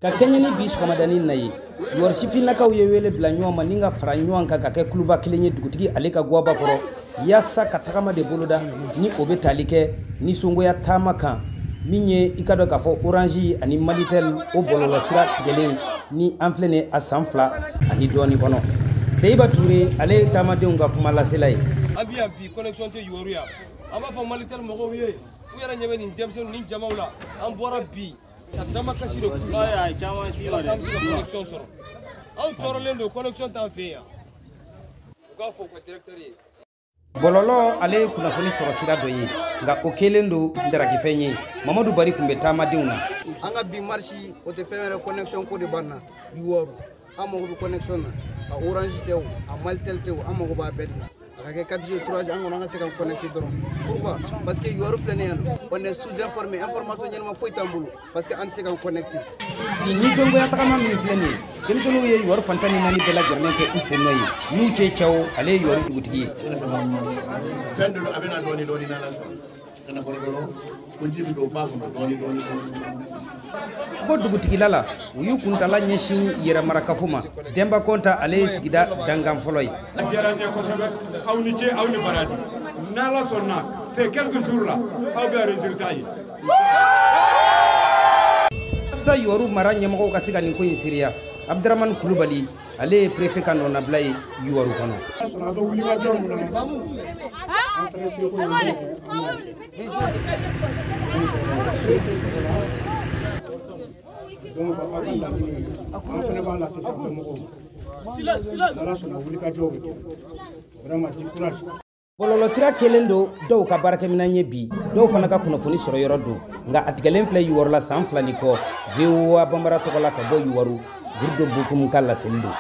Ka kɛɲɛ ni bi sɔgɔmadanin na ye, Youwarou sifinnakaw ye wele bila ɲɔgɔn ma ni ka fara ɲɔgɔn kan ka kɛ kuluba kelen ye dugutigi ale ka guwaba kɔrɔ, yaasa ka tagama de boloda ni o bɛ tali kɛ nisɔngoya taama kan min ye i ka dɔn k'a fɔ Orange ani Malitel o bɔlɔlɔsira tigɛlen ni an filɛ nin a san 2 ani dɔɔnin kɔnɔ. Seyiba Ture ale ye taamadenw ka kuma lasela ye. An bi yan bi connexion tɛ Youwarou yan, an b'a fɔ Malitel mɔgɔw ye, u yɛrɛ ɲɛ bɛ nin denmisɛnninw ni jamaw la, an bɔra bi ka damakasi de k'u la walasa an bɛ se ka connexion sɔrɔ. Anw tɔɔrɔlen don, connexion t'an fɛ yan. U k'a fɔ u ka directeur ye. Bɔlɔlɔ ale ye kunnafoni sɔrɔ sira dɔ ye, nka o kɛlen don darakifɛn ye. Mamadu Bari tun bɛ taamadenw na. An ka bi marche o tɛ fɛn wɛrɛ, connexion ko de b'an na Youwarou. An mago bɛ connexion na, a Orange tɛ o, a Malitel tɛ o, an mago b'a bɛɛ de la. A ka kɛ 4G 3G, an kɔni an ka se ka connecter dɔrɔn. Pourquoi? Parce que Youwarou filɛ nin ye yan nɔ, on est sous-informé, information ɲɛnama foyi t'an bolo parce que an tɛ se ka connecter. Nin nisɔngoya tagama min filɛ nin ye, denmisɛnninw ye Youwarou fan 14 bɛɛ lajɛlen kɛ u sen nɔ ye. N'u cɛ cɛw, ale ye Youwarou dugutigi ye. Fɛn dɔ a bɛ na dɔɔni dɔɔni n'Ala sɔnna. Ka na kɔrɔ dɔrɔn, ko ji bɛ don ba kɔnɔ dɔɔni dɔɔni dɔɔni. Bɔ dugutigila la, u y'u kuntala ɲɛsin yɛrɛmarakafo ma. Denba Kɔnta ale ye sigida dangan fɔlɔ ye. A diyara n ye kosɛbɛ, aw ni ce, aw ni baraji. N'Ala sɔnna, c'est quelques jours là, aw bɛ résultat ye. Walasa Youwarou mara ɲɛmɔgɔw ka se ka nin ko in seereya, Abdramane Kulubali ale ye préfet ka nɔnabila ye Youwarou kɔnɔ. A bɛ wulikajɔ min na, an fana seko ye min ye, an b'o kɛ. Donc aw ka laɲini, an fana b'a lase sanfɛ mɔgɔw ma. N'Ala sɔnna, wulikajɔw bɛ kɛ. Vraiment, du courage. Bɔlɔlɔsira kɛlen don dɔw ka baarakɛminɛn ye bi, dɔw fana ka kunnafoni sɔrɔ yɔrɔ don, nka a tigɛlen filɛ Youwarou la san 2 ni kɔ. VOA Bambara tɔgɔ la ka bɔ Youwarou, Gurudo Bokum ka laseli don.